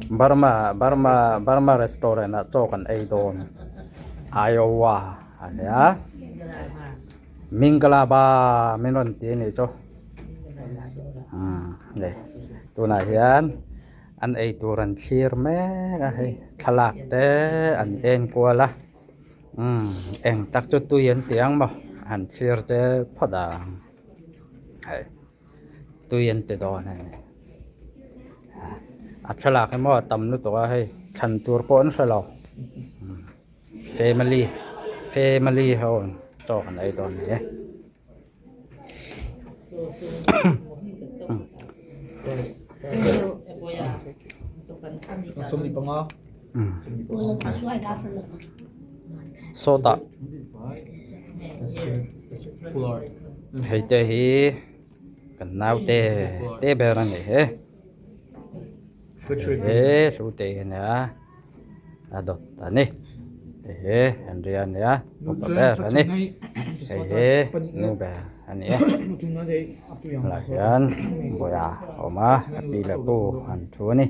Burma Burma Burma restaurant ah chaw kan ei dawn Iowa a nia Mingalaba min rawn ti a nih chu umm hei tunah hian an ei tur an thlir mek a hei thlalak te an en kual a. Umm eng tak chu tui an ti ang maw han thlir che phawt ang hei tui an ti dawn a ni a thlalak hi maw a tam lutuk a hei thlan tur pawh an hre lo family family ho chaw kan ei dawn a ni e. Sawtah hei te hi kan naute te ber a ni e he hlute hi a nia a dawt a ni hei hi Henry a nia upa ber a ni hei hi nu ber a ni e tunah hian buaia a awm a a pi leh pu an thu a ni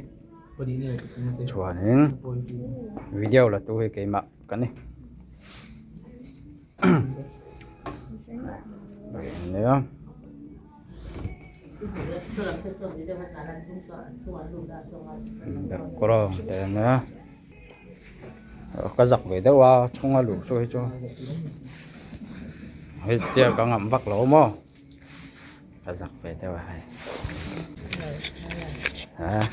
chuanin video la tu hi keimah ka ni nia. Background te ania ka zak ve deuh a chhunga luh chu hei chu hei tia ka ngam vak lo maw ka zak ve deuh a hei ah.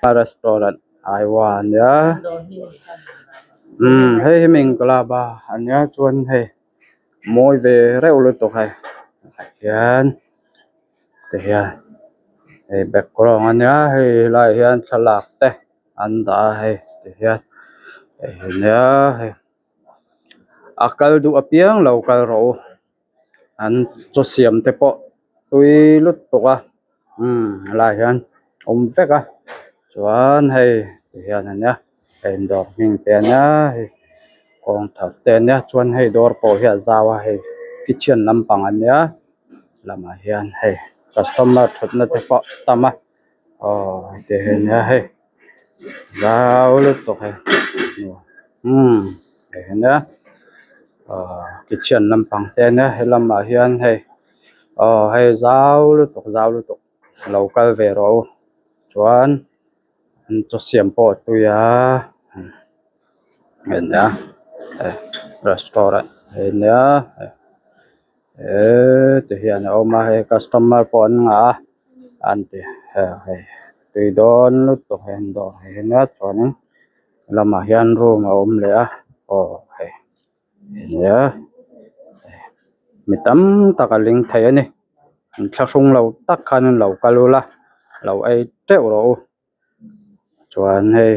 Restaurant Aiwa a nia umm hei hi Mingkalaba a nia chuan hei mawi ve reuh lutuk hei ah hian tihian hei background a nia hei helaiah hian thlalak te an dah a hei tihian hei nia hei a kal duh apiang lo kal rawh u. An chaw siam te pawh tui lutuk a umm helaiah hian a awm vek a chuan hei ti hian a nia hei dawr hming te a nia hei kawng thar te a nia chuan hei dawr pawh hi a zau a hei kitchen lampang a nia lamah hian hei customer thutna te pawh a tam a aw ti hi a nia hei zau lutuk hei umm hei hi nia ahh kitchen lampang te ania helamah hian hei aw hei zau lutuk zau lutuk lo kal ve rawh u chuan an chaw siam pawh a tui a hei nia hei restaurant hei nia hei eee ti hian a awm a hei customer pawh an ngah a an ti hei tui dawn lutuk hei an dawr hei nia chuanin lamah hian room a awm leh a aw hei nia mi tam tak a ling thei a ni inthlahrung lo tak khan lo kal ula lo ei teuh rawh u chuan hei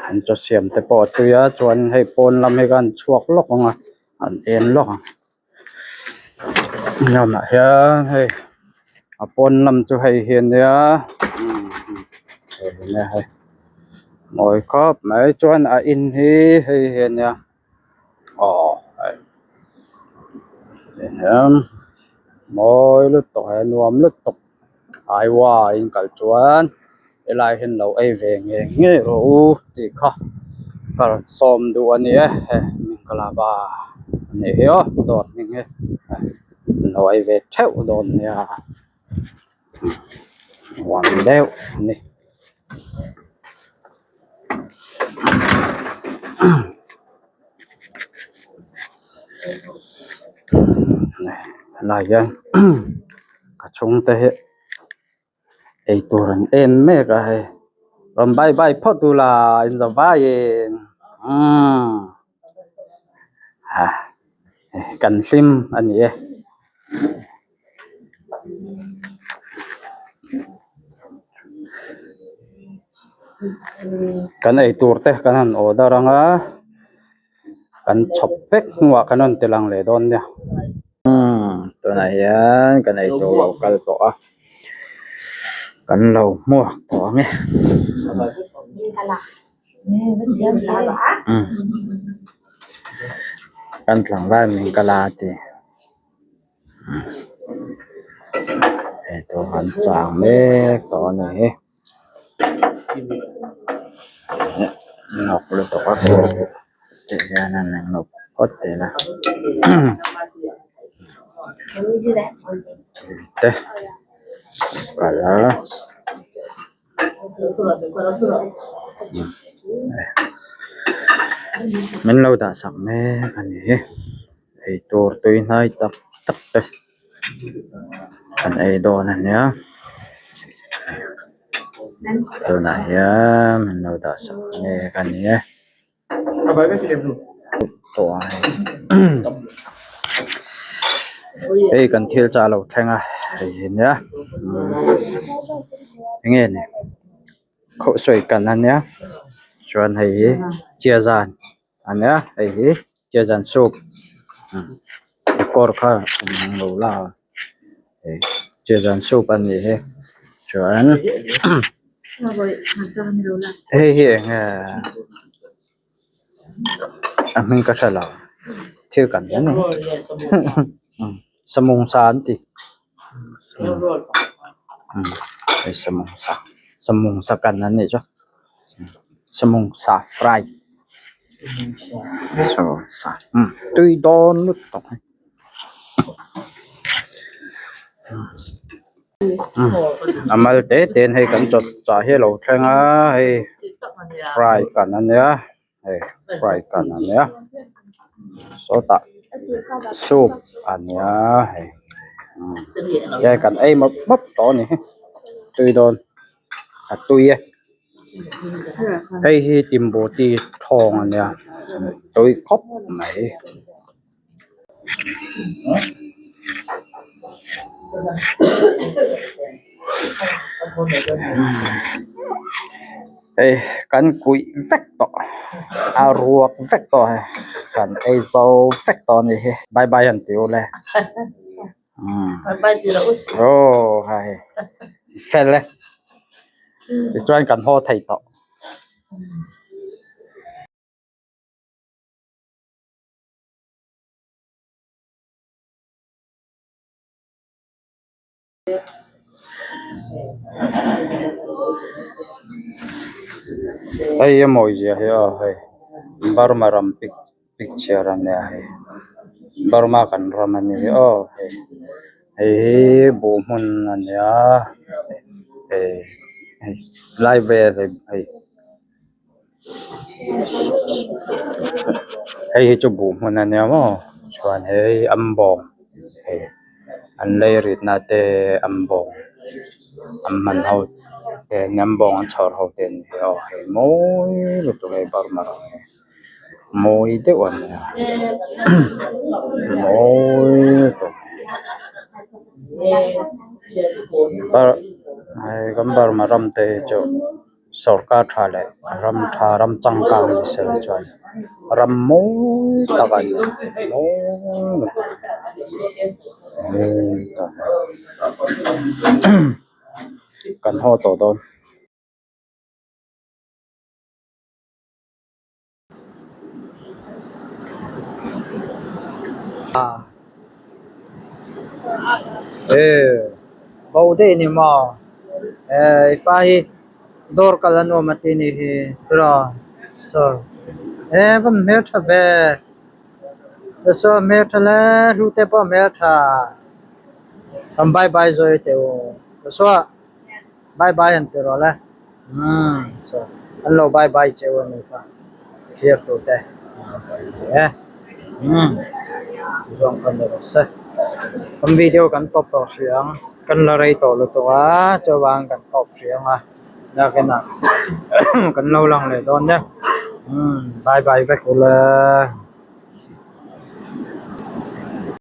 an chaw siam te pawh a tui a chuan hei pawn lam hi khan chhuak lawk ang a an en lawk ang lamah hian hei a pawn lam chu hei hi ania hei ania hei mawi khawp mai chuan a in hi hei hi ania aw hei tihian mawi lutuk he nuam lutuk Aiwa in kal chuan helai hian lo ei ve ngei ngei rawh u tih kha ka rawn sawm duh a ni e hei Mingkalaba a nih hi aw dawr hming hi lo ei ve theuh dawn nia nuam deuh a ni. Helai hian ka chhungte hi eitur an en mek a hei rawn bye bye phawt ula in za vaiin umm ah kan hlim a ni e. Kan eitur te kan han order ang a kan chhawp vek hnuah kan rawn ti lang leh dawn nia umm tunah hian kan eitur lo kal tawh a kan lo hmuak tawh ang e. Kan tlangval min kal a ti eitur an chang mek tawh a ni hi hnawk lutuk a ti hian an hnawk phawt ila te kal a. Min lo dah sak mek a ni hi eitur tui hnai tak tak te kan ei dawn a nia tunah hian min lo dah sak mek a ni e. Hei kan thil chah lo thleng a hei hi nia enge ni khawh sawi kan ania chuan hei hi chia zan ania hei hi chia zan soup kawr kha an lo la a hei chia zan soup a nih hi chuan hei hi enge a hming ka hre lo thil kan en a ni samawngsa an ti hei samawngsa samawngsa kan an nih chu samawngsa fry samawngsa tui dawn lutuk a ni. A mal te te in hei kan chawt chah hi a lo thleng a hei fry kan a nia hei fry kan a nia sawtah soup a nia hei tihian kan ei mawp mawp tawh a ni hi tui dawn a tui e hei hi timbawti thawng a nia tui khawp mai. Hei kan kuih vek tawh a ruak vek tawh hei kan ei zo vek tawh a nih hi bye bye han ti ule aw hei fel e tichuan kan haw thei tawh. Hei a mawi zia hi aw hei Burma ram picture a nia hei Burma kan ram a ni hi aw hei hei hi buh hmun a nia hei hei lai vel hei. Hei hi chu buh hmun a nia maw chuan hei an bawng hei an lei ritna te an bawng an man ho te an bawng an chhawr ho te an ni aw hei mawi lutuk hei burma ram hi mawi deuh a nia mawi lutuk hei kan burma ram te hi chu. Sorkar tha leh ram tha ram changkang ni se chuan ram mawi tak a ni mawi tak kan haw tawh dawn. Bo daih ni maw eh i pa hi dawr kal a nuam a ti ni hi tiraw saw eh va hmeltha ve saw hmeltha hle hlute pawh hmeltha kan bye bye zawi teh u saw Bye bye an ti rawh le. Umm so an lo bye bye cheu a ni kha thlir tur te e umm zawng kha ni rawh se. Kan video kan tawp tawh hrih ang kan la rei tawh lutuk a chuvang kan tawp hrih ang a nakinah kan lo lang leh dawn nia umm bye bye vek ula.